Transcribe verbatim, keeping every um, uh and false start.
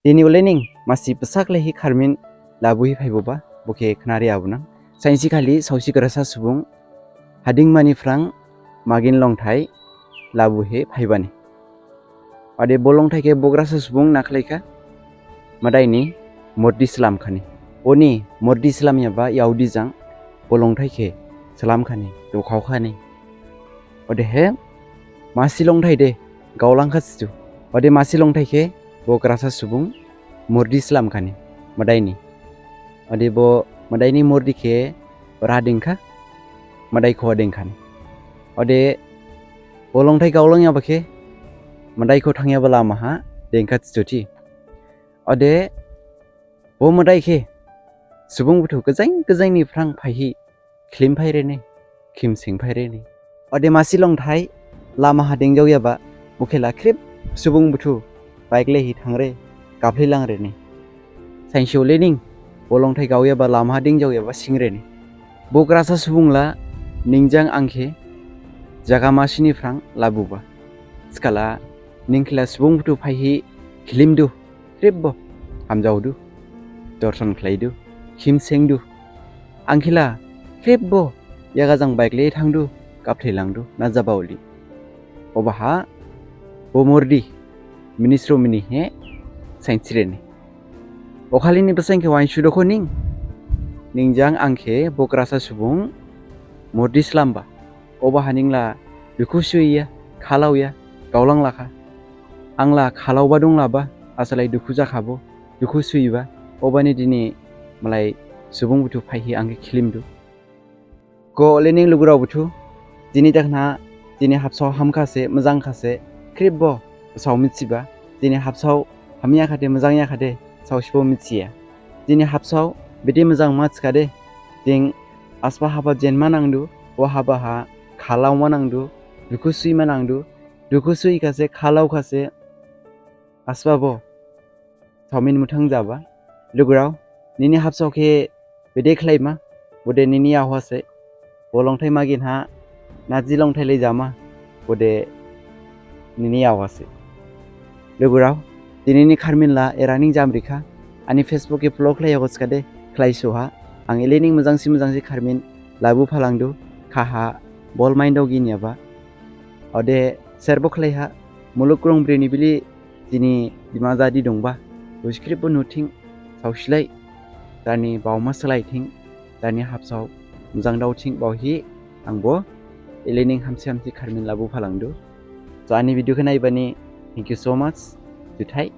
Dini ulening masi bwsak lehi kharmin labuhi phaiboba, bokhe khnari abunang. Sainsi khali saosi grasa subung hading mani phrang magin longthai labuhi phaibani. Ode bo longthai khe bo grasa subung nakhlaikha, madaini murdi slamkhani. Oni murdi slamyaba yaodi jang bo longthai khe slamkhani, dukhaokhani. Odehe masi longthai de gaolangkha situ. Ode masi longthai khe bo grasa subung murdi slamkhani, madaini. Ode bo madaini murdi khe ra dengkha, madai kho dengkhani. Ode bo longthai gaolangyaba khe madai kho thangyaba lama ha dengkha situthi. Ode bo madai khe subung buthu gajain gajainni phrang phaihi khlim phairene, khim sing phairene. Ode masi longthai lama ha dengjaoyaba, bokhela khrip subung buthu bike lehi thangre, gaphlilangrene. Sainsi ulening bo longthai gaoyaba lama ha dengjaoyaba singrene, bo grasa subung la ning jang ang khe jaga masini phrang labuba. Thikhala ning khela subung buthu phaihi khlimdu, khripbo hamjaodu, dorson khlaidu, khim sengdu. Ang khela khripbo yaga jang bike lehi thangdu, gaphli langdu, na jabaoli. Obaha bo murdi ministro mini he sainsirene. Okhalini basain khe wainsu dokho ning, ning jang ang khe bo grasa subung murdi slamba. Obaha ning la dukhu suiya, khalaoya, gaolanglakha. Ang la khalaoba donglaba, asalai dukhu jakhabo, dukhu suiba. Obani dini malai subung buthu phaihi ang khe khlimdu. Go lening lugurao buthu, jini dakhna, jini habsao hamkhase, mojangkhase, khripbo sao mithiba, jini habsao hamyakhade, mojangyakhade, saosibo mithiya. Jini habsao bede mojang ma thikhade, jing asba haba jenma nangdu, o haba ha khalaoma nangdu, dukhu suima nangdu, dukhu suikhase, khalaokhase, asbabo saomin muthang jaba. Lugurao, nini habsao khe bede khlaima, bode nini yaohase. Bo longthai magin ha naji longthai lai jama, bode nini yaohase. Lugurao, dinini kharmin la eraning jamrikha. Ani Facebook khe follow khlaiyago thikhade khlaisoha. Ang elening mojangsi mojangsi kharmin labu phalangdu, khaha bol maindao ginyaba. Ode serbo khlaiha, muluk krong brini bili jini Dima jadi dongba, bo script bo nuthing, saosilai, jani baoma salaithing, jani habsao mojang daothing baohi, angbo elening hamsi hamsi kharmin labu phalangdu. So ani video khe naibani, thank you so much. Juthai.